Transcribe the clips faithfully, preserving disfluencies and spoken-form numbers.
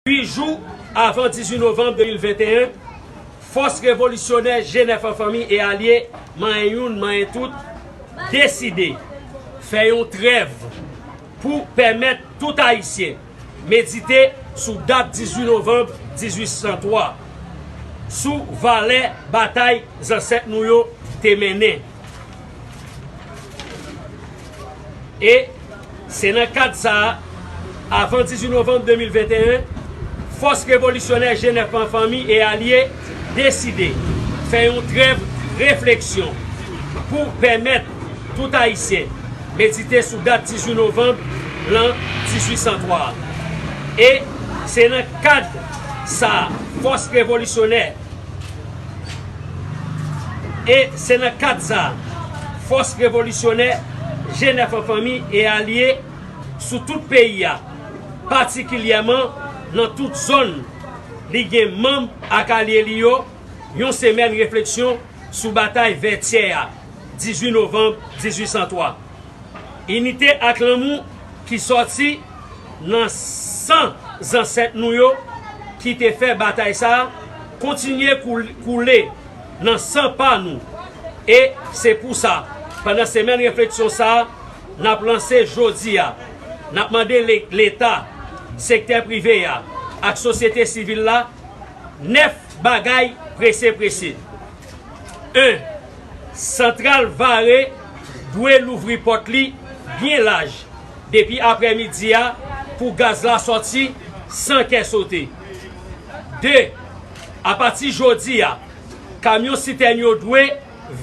uit jou avan dizuit novanm de mil venteyen, Fòs Revolisyonè G nèf an fanmi e alye, manyen youn, manyen tout, deside fè yon trèv pou pèmèt tout Ayisyen medite sou dat dizuit novanm dizuit san twa, sou valè batay zansèt nou yo te mennen. E se nan kad sa a, avan dizuit novanm de mil venteyen, Fòs Revolisyonè G nèf an fanmi e alye deside fè yon trèv refleksyon pou pèmèt tout Ayisyen medite sou dat dizuit novanm lan dizuit san twa a. E se nan kad sa a, Fòs Revolisyonè E se nan kad sa a, Fòs Revolisyonè G nèf an fanmi e alye sou tout peyi a, patikilyèman nan tout zòn li gen manm ak alye li yo, yon semèn refleksyon sou batay Vètyè a, dizuit novanm dizuit san twa. Inite ak lanmou ki sòti nan san zansèt nou yo ki te fè batay sa a kontinye koul-, koule nan san pa nou. E se pou sa, pandan semèn refleksyon sa a, n ap lanse jodi a, n ap mande le-, Leta, sektè prive a ak sosyete sivil la nèf bagay prese prese. En, Santral Vare dwe louvri pòt li byen laj depi aprèmidi a pou gaz la sòti san kè sote. De, apati jodi a, kamyon sitèn yo dwe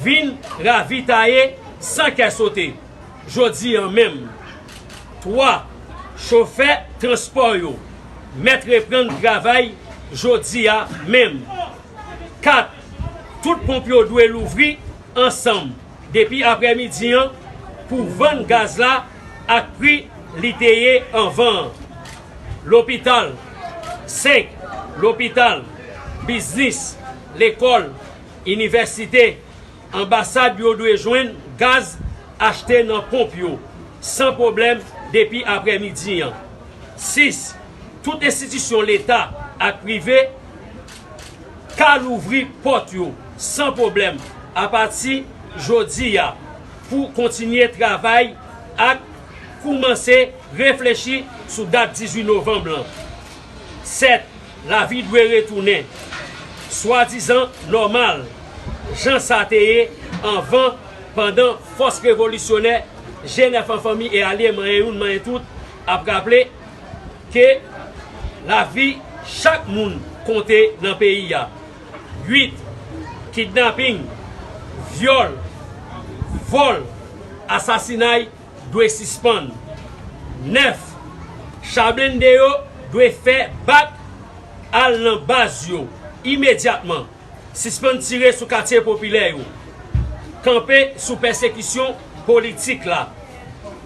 vin ravitaye san kè sote jodi a menm. Twa, chofè transpò yo mèt reprann travay jodi a menm. Kat, tout ponp yo dwe louvri ansanm depi aprèmidi an pou vann gaz la ak pri li te ye anvan an. Lopital, senk, lopital, biznis, lekòl, inivèsite, anbasad yo dwe jwenn gaz achte nan ponp yo san pwoblèm depi aprèmidi an. Sis, tout enstitisyon Leta ak prive ka louvri pòt yo san pwoblèm apati jodi a pou kontinye travay ak koumanse reflechi sou dat dizuit novanm lan. Sèt, lavi dwe retounen swadizan nòmal, jan sa te ye anvan, pandan Fòs Revolisyonè G nèf an fanmi e alye manyen youn manyen tout ap raple ke lavi chak moun konte nan peyi a. Uit, kidnaping, vyòl, vòl, asasinay dwe sispann. Nèf, cha blende yo dwe fè bak al nan baz yo imedyatman. Sispann tire sou katye popilè yo. Kanpe sou pèsekisyon politik la.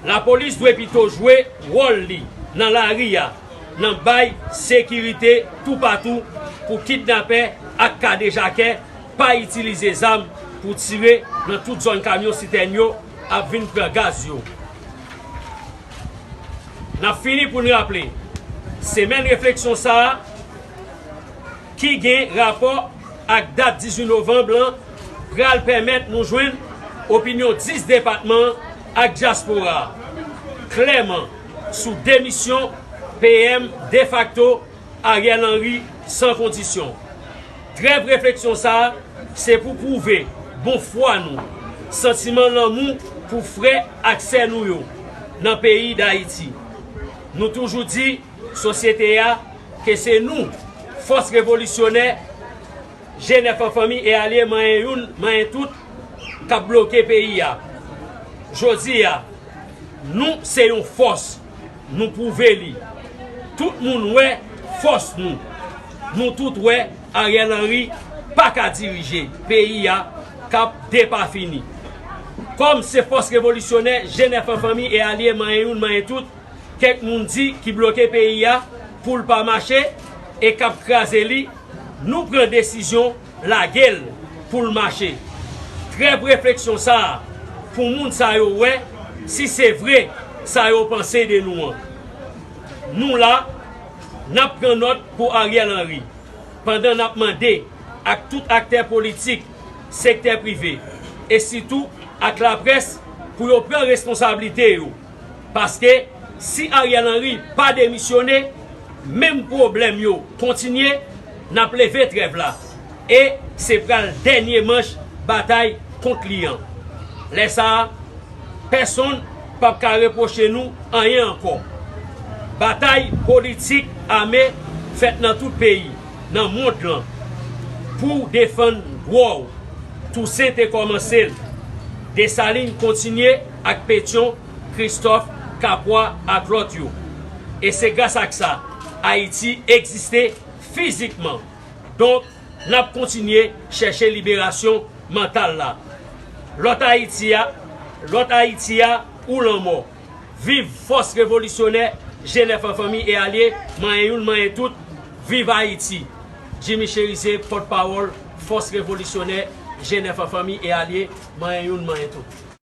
Lapolis dwe pito jwe wòl li nan lari a, nan bay sekirite toupatou pou kidnapè ak kadejakè pa itilize zam pou tire nan tout zòn kamyon sitèn yo ap vin pran gaz yo. N ap fini pou n raple, semèn refleksyon sa a ki gen rapò ak dat dizuit novanm lan pral pèmèt nou jwenn opinyon dis depatman ak dyaspora a klèman sou demisyon P M defakto Ariel Henry san kondisyon. Trèv refleksyon sa a se pou pwouve bon fwa nou, santiman lanmou pou frè ak sè nou yo nan peyi Dayiti. Nou toujou di sosyete a ke se nou, Fòs Revolisyonè G nèf an fanmi e alye manyen youn, manyen tout, k ap bloke peyi a. Jodi a, nou se yon fòs, nou pwouve li. Tout moun wè fòs nou. Nou tout wè Ariel Henry pa ka dirije peyi a k ap depafini. Kòm se Fòs Revolisyonè G nèf an fanmi e alye manyen youn, manyen tout, kèk moun di ki bloke peyi a pou l pa mache e k ap kraze li, nou pran desizyon lage l pou l mache. Trèv refleksyon sa a pou moun sa yo wè si se vre sa yo panse de nou an. Nou la, N ap pran nòt pou Ariel Henry, pandan n ap mande ak tout aktè politik, sektè prive, e sitou ak laprès pou yo pran responsablite yo. Paske si Ariel Henry pa demisyone, menm pwoblèm yo kontinye, n ap leve trèv la. E se pral dènye manch batay kont li an. Lè sa a, pèsonn p ap ka repwoche nou anyen ankò. Batay politik ame fèt nan tout peyi, nan mond lan, pou defann dwa w. Tousen te kòmanse l. Desalin kontinye ak Petyon, Kristòf, Kapwa ak lòt yo. E se gras ak sa, Ayiti egziste fizikman. Donk, n ap kontinye chèche liberasyon mantal la. Lòt Ayiti a, lòt Ayiti a ou lanmò. Viv fòs revolisyonè G nèf an fanmi e alye, manyen youn, manyen tout. Viv Ayiti! Jimmy Chérizier, pòtpawòl fòs revolisyonè G nèf an fanmi e alye, manyen youn, manyen tout.